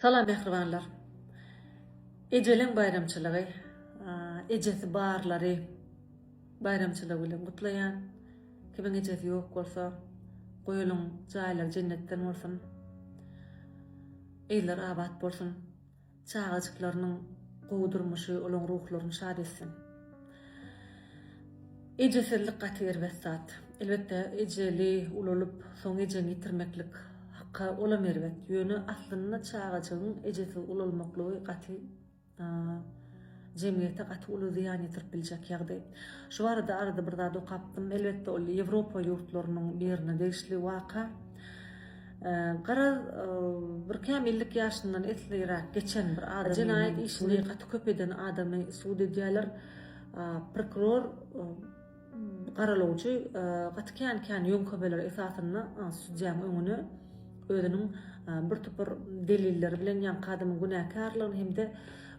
Salam mähribanlar. Ejeleň baýramçylygy, ejesi barlary baýramçylygy bilen gutlaýan. Kimiň ejesi ýok bolsa, goý onuň jaýlary jennetden bolsun. Yzlary abat bolsun. Çagajyklarynyň gowy durmuşy olaň ruhlaryny şat etsin. Ejesizlik gaty erbet zat. Elbetde ejeli ulalyp soň ejeňi ýitirmeklik hakka olam erbet. Ýöne aslynda çagajygyň ejesiz ulalmaklygy gaty jemgyýete gaty uly zyýan ýetirip biljek ýagdaý. Şu barada arada bir zat okapdym. Elbetde ol Ýewropa ýurtlarynyň birine degişli waka. Garaz, bir kämillik ýaşyndan esliräk geçen bir adam jenaýat işini gaty köp eden adamy sud edýärler. Prokuror garalawjy gaty kän-kän ýöňkemeler esasynda sudýaň öňüne özüniň bir topar delilleri bilen ýaňky adamyň günäkärligini hem-de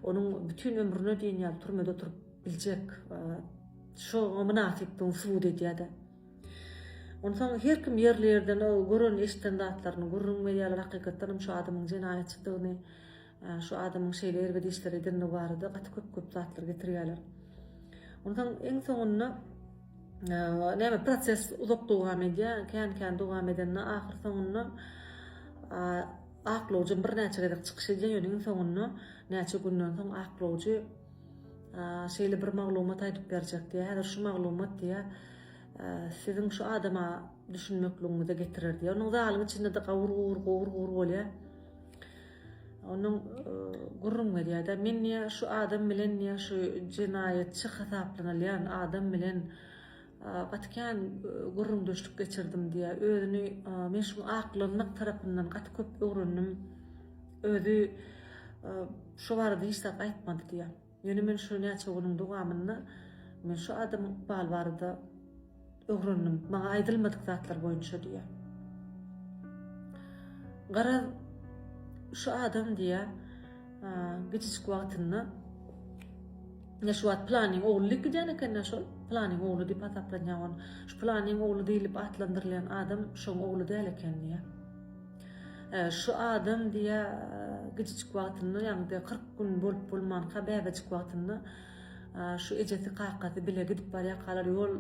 onuň bütin ömrüne diýen ýaly türmede oturyp biljek şoňa mynasypdygyny subut edýär-de. Onsoň her kim ýerli-ýerden gören, eşiden zatlaryny gürrüň berýärler, hakykatdan hem şu adamyň jenaýatçydygyny, şu adamyň şeýle erbet işler edendigi barada gaty köp-köp zatlar getirýärler. Onsoň iň soňunda näme proses uzak dowam edýär, kän-kän dowam edende ahyr soňunda aklawjy birnäçe gezek çykyş edýär, ýöne iň soňunda näçe günden soň aklawjy şeýle bir maglumat aýdyp berjek diýýär. Häzir şu maglumat diýýär, siziň şu adama düşünmekligiňize getirer diýýär. Onuň zalyň içinde-de gawur-gowur, gowur-gowur bolýar. Onuň gürrüň berýär-de, men diýýär, şu adam bilen diýýär, şu jenaýatçy hasaplanylýan adam bilen gaty kän gürrüňdeşlik geçirdim diýýär. Özüni men şuň aklanmak tarapyndan gaty köp öwrendim. Özi şu barada hiç zat aýtmady diýýär. Ýöne men şu näçe günüň dowamynda men şu adamyň ykbaly barada öwrendim. Maňa aýdylmadyk zatlar boýunça diýýär. Garaz, şu adam diýýär, gijijik wagtynda ýa şu wagt Planyň ogly diýip gidýän eken-dä şol. Planyň ogly diýip hasaplanýar ol. Şu Planyň ogly diýlip atlandyrylýan adam şoň ogly däl eken diýýär. Şu adam diýýär, gijijik wagtynda, ýagny 40 gün bolup bolmanka bäbejik wagtynda şu ejesi kakasy bile gidip barýarkalar ýol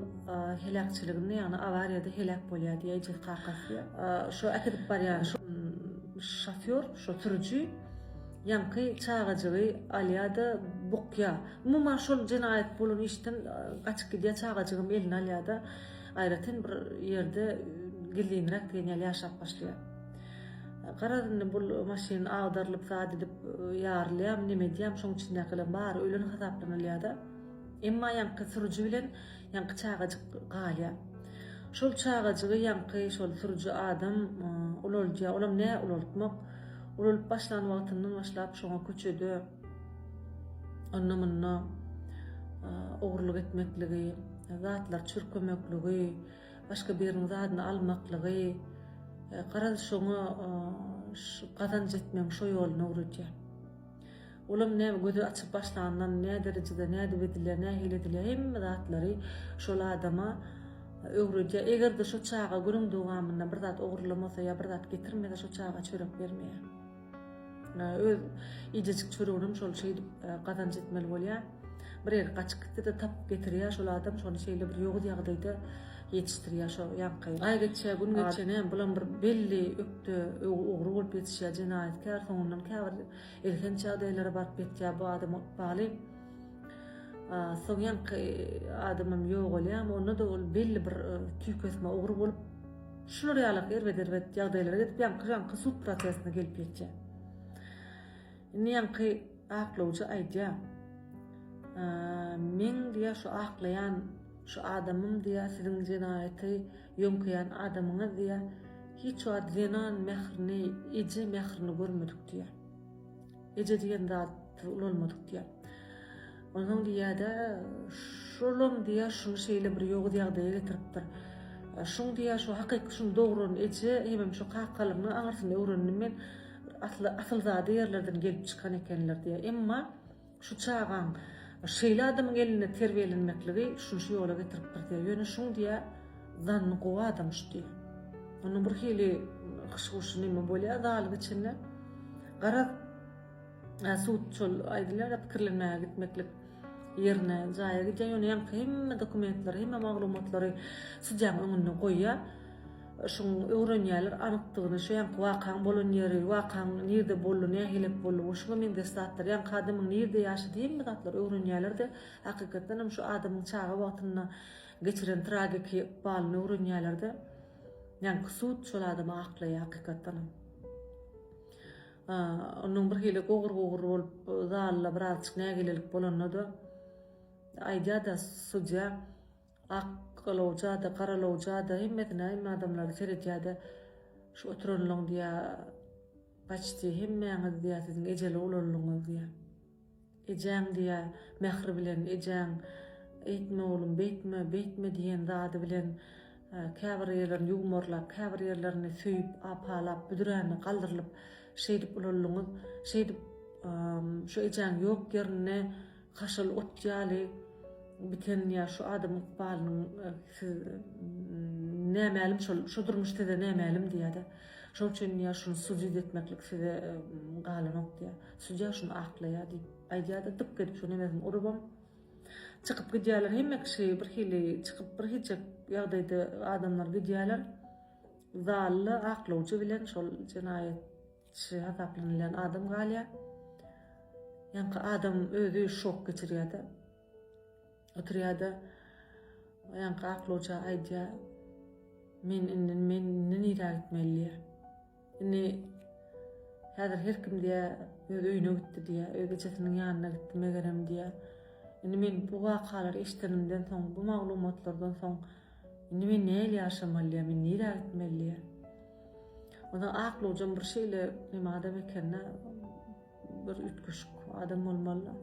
heläkçiliginde, ýagny awariýada heläk bolýar diýýär ejesi kakasy. Şu äkidip barýan şofýor, şu sürüji ýaňky çagajygy alýar-da bukýar. Umuman şol jenaýat bolan işden gaçyp gidýär, çagajygam eline alýar-da aýratyn bir ýerde gizlinräk diýen ýaly ýaşap başlaýar. Garaz indi bul maşyn agdarylyp zat edip ýarylýam neme edýäm şoň içindäkileň bary ölen hasaplanylýada. Emma ýaňky sürüji bilen ýaňky çagajyk galýar. Şol çagajygy ýaňky şol sürüji adam ulaldýar. Olam nä ulaltmak? Ulalyp başlan wagtyndan başlap şoňa köçede onda-munda ogurlyk etmekligi, zatlar çürkemekligi, başga biriniň zadyny almaklygy, garaz şoňa şu gazanç etmegiň şo ýoluny öwredýär. Olam näme gözi açyp başlandan nä derejede nädip edilýär, nähili edilýär hemme zatlary şol adama öwredýär. Eger-de şo çaga günüň dowamynda bir zat ogurlamasa ýa bir zat getirmese şo çaga çörek bermeýär. Öz iýjejik çöreginem şol şeýdip gazanç etmeli bolýar. Bir ýere gaçyp gitse-de tapyp getirýär şol adam şony şeýle bir ýowuz ýagdaýda ýetişdirýär şo ýaňky. Aý geçýär, gün geçýär, näme bulam bir belli ökde ogry bolup ýetişýär, jenaýatkär, soňundan käbir elhenç ýagdaýlara baryp ýetýär bu adamyň ykbaly. Soň ýaňky adamam ýogalýar, onda-da ol belli bir tüýkesme ogry bolup Şular ýalak erbet-erbet ýagdaýlara gidip ýaňky-ýaňky sud prosesine gelip ýetýär. Indi ýaňky aklawjy aýdýar. Meň diýýär şu aklaýan şu adamym diýýär siziň jenaýaty ýöňkeýän adamyňyz diýýär hiç wagt zenan mährini, eje mährini görmedik diýýär. Eje diýen zat ulalmadyk diýýär. Onsoň diýýär-de, şolam diýýär, şuny şeýle bir ýowuz ýagdaýa getiripdir. Şuň diýýär, şu hakyky şuny dogran eje hemem şu kakalygynyň aňyrsyny öwrendim men. Asly asylzada ýerlerden gelip çykan ekenler diýýär. Emma şu çagaň şeýle adamyň elinde terbiýelenmekligi şuny şu ýola getiripdir diýýär. Ýöne şuň diýýär, zanny gowy adam şu diýýär. Onuň bir hili hyş-guşy neme bolýar zalyň içinde. Garaz. Sud şol aýdylýar pikirlenmäge gitmeklik ýerine jaýa gidýär ýöne ýaňky hemme dokumentleri hemme maglumatlary sudýaň öňünde goýýar. Şuň öwrenýärler anykdygyny şu ýaňky wakaň bolan ýeri wakaň nirde boldy nähilek boldy we şuňa meňzeş zatlar ýaňky adamyň nirde ýaşady hemme zatlary öwrenýärler-de hakykatdan hem şu adamyň çaga wagtynda geçiren tragiki ykbalyny öwrenýärler-de ýaňky sud şol adamy aklaýar hakykatdan hem. Onuň bir hili gogur-gogur bolup zalda birazjyk nägilelik bolanda-da aýdýar-da sudýa ak galawja-da, garalawja-da hemmesine hemme adamlara seredýär-de şu oturanlaň diýýär paçti hemmäňiz diýýär siziň ejeli ulaldyňyz diýýär. Ejäň diýýär, mähri bilen, ejäň eýtme oglum, beýtme, beýtme diýen zady bilen käbir ýerlerini ýuwmarlap, käbir ýerlerini söýüp, apalap, büdürände galdyrylyp, şeýdip ulaldyňyz. Şeýdip, şu ejäň ýok ýerinde haşal ot ýaly biten ýa şu adamyň ykbalynyň siz nämälim şol, şu durmuş size nämälim diýýär-de. Şonuň üçin diýýär, şuny sudit etmeklik size galanok diýýär. Sudýa şuny aklaýar diýip aýdýar-da, dyk edip şu nemesini urubam çykyp gidýärler. Hemme kişi bir hili çykyp bir hiçek ýagdaýda adamlar gidýärler. Zalda aklawjy bilen şol jenaýatçy hasaplanylýan adam galýar. Ýaňky adam özi şok geçirýär-de. Oturýar-da, ýaňky aklawja aýdýar, Men indi, men indi nirä gitmeli diýýär. Indi häzir her kim diýýär, öz öýüne gitdi diýýär, öz ejesiniň ýanyna gitdi megerem diýýär. Indi men bu wakalary eşidenimden soň, bu maglumatlardan soň, indi men nähili ýaşamaly diýýär, men nirä gitmeli diýýär. Onsoň aklawjam bir şeýle neme adam eken-de, bir üýtgeşik adam bolmaly-da.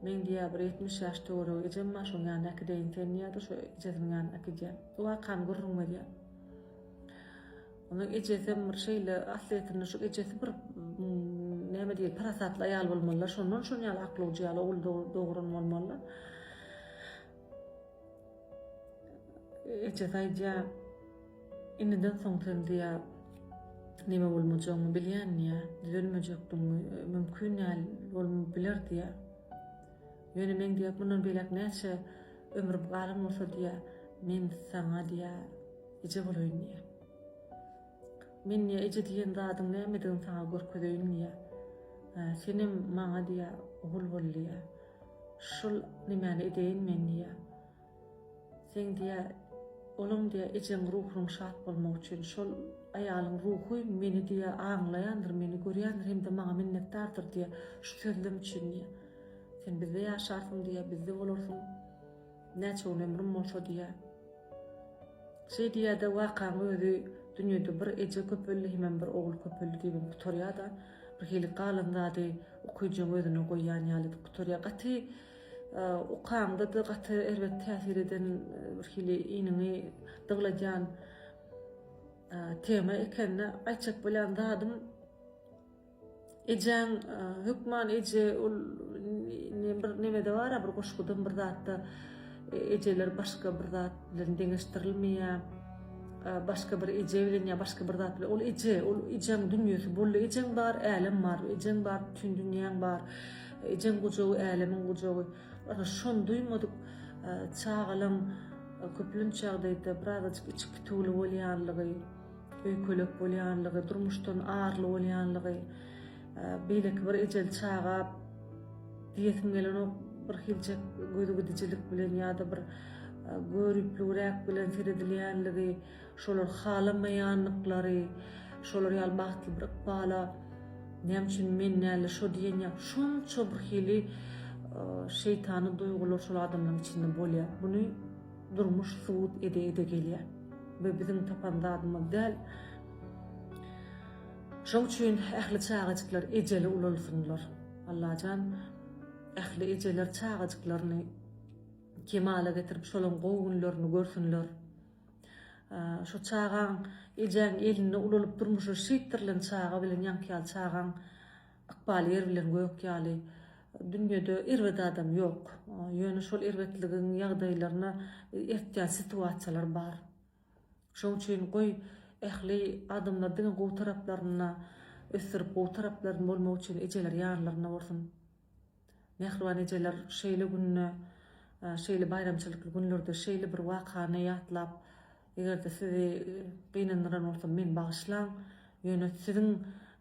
Meň diýýär, bir 70 ýaş töweregi ejem bar, şoň ýanyna äkideýin seni diýýär-de, şo ejesiniň ýanyna äkidýär. Bu wakany gürrüň berýär. Onuň ejesem bir şeýle aslyýetinde şu ejesi bir näme diýeli parasatly aýal bolmalylar. Şondan şon ýaly aklawjy ýaly ogul dogran bolmalylar. Ejesi aýdýar, indiden soň sen diýýär, neme bolmajagyňy bilýän diýýär, düzelmejekdigiňi mümkin däl bolma biler diýýär. Ýöne meň diýýär, mundan beýläk näçe ömrüm galan bolsa diýýär, men saňa diýýär, eje bolaýyn diýýär. Men diýýär, eje diýen zadyň nämedigini saňa görkezeýin diýýär. Senem maňa diýýär, ogul bol diýýär. Şul nemäni edeýin men diýýär. Seň diýýär, olam diýýär, ejeň ruhunyň şat bolmagy üçin şol aýalyň ruhy meni diýýär, aňlaýandyr, meni görýändir hem-de maňa minnetdardyr diýýär, şu sözlem üçin diýýär. Sen bizde ýaşarsyň diýýär, bizde bolarsyň. Näçe gün ömrüm bolsa diýýär. Şeý diýýär-de, wakaň özi dünýede bir eje köpeldi hemem bir ogul köpeldi diýibem gutarýar-da, bir hili galan zady okyjyň özüne goýýan ýaly edip gutarýar. Gaty okaňda-da gaty erbet täsir eden bir hili iniňi dygladýan tema eken-de. Aýtjak bolýan zadym Ejäň hökman eje ol bir nemede bar-a bir goşgudam bir zatda ejeler başga bir zat bilen deňeşdirilmeýär. Başga bir eje bilen ýa başga bir zat bilen. Ol eje, ol ejeň dünýesi boldy. Ejeň bar, älem bar. Ejeň bar, bütin dünýäň bar. Ejeň gujagy älemiň gujagy. Ana şony duýmadyk çagalaň köplenç ýagdaýda birazajyk içi kitüwli bolýanlygy. Öýkelek bolýanlygy, durmuşdan arly bolýanlygy, beýleki bir ejeli çaga diýesim gelenok, bir hiljek gözügidijilik bilen ýa-da bir görüpligräk bilen seredilýänligi, şolar halamaýanlyklary, şolar ýaly bagtly bir ykbala näme üçin men däl-de şo diýen ýaly şonça bir hili şeýtany duýgular şol adamlaryň içinde bolýar. Muny durmuş subut ede-ede gelýär. Bu biziň tapan zadymyz däl. Şoň üçin ähli çagajyklar ejeli ulalsynlar. Allajan ähli ejeler çagajyklaryny kemala getirip şolaň gowy günlerini görsünler. Şu çagaň ejäň elinde ulalyp durmuşa şeýtdirilen çaga bilen ýaňky ýaly çagaň Ykbaly ýer bilen gök ýaly. Dünýede erbet adam ýok. Ýöne şol erbetligiň ýagdaýlaryna eltýän situasiýalar bar. Şoň üçin goý ähli adamlar diňe gowy taraplaryna. ösdürip gowy taraplaryny bolmak üçin ejeler ýanlarynda bolsun. Mähriban ejeler şeýle günde, şeýle baýramçylykly günlerde şeýle bir wakany ýatlap, eger-de sizi gynandyran bolsam meni bagyşlaň, ýöne siziň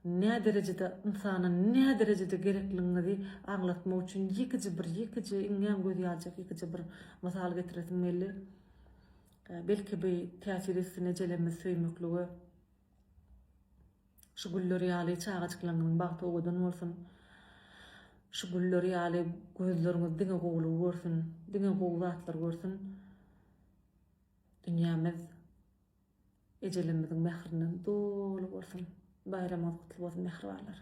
nä derejede ynsana nä derejede gerekligiňizi aňlatmak üçin ýekeje bir, ýekeje iňňän göz ýaljak ýekeje bir mysal getiresim geldi. Belki bu täsir etsin ejelerimizi söýmeklige. Şu güller ýaly çagajyklaryňyzyň bagty owadan bolsun. Şu güller ýaly gözleriňiz diňe gowulygy görsün, diňe gowy zatlar görsün. Dünýämiz ejelerimiziň mährinden doly bolsun. Baýramyňyz gutly bolsun mähribanlar.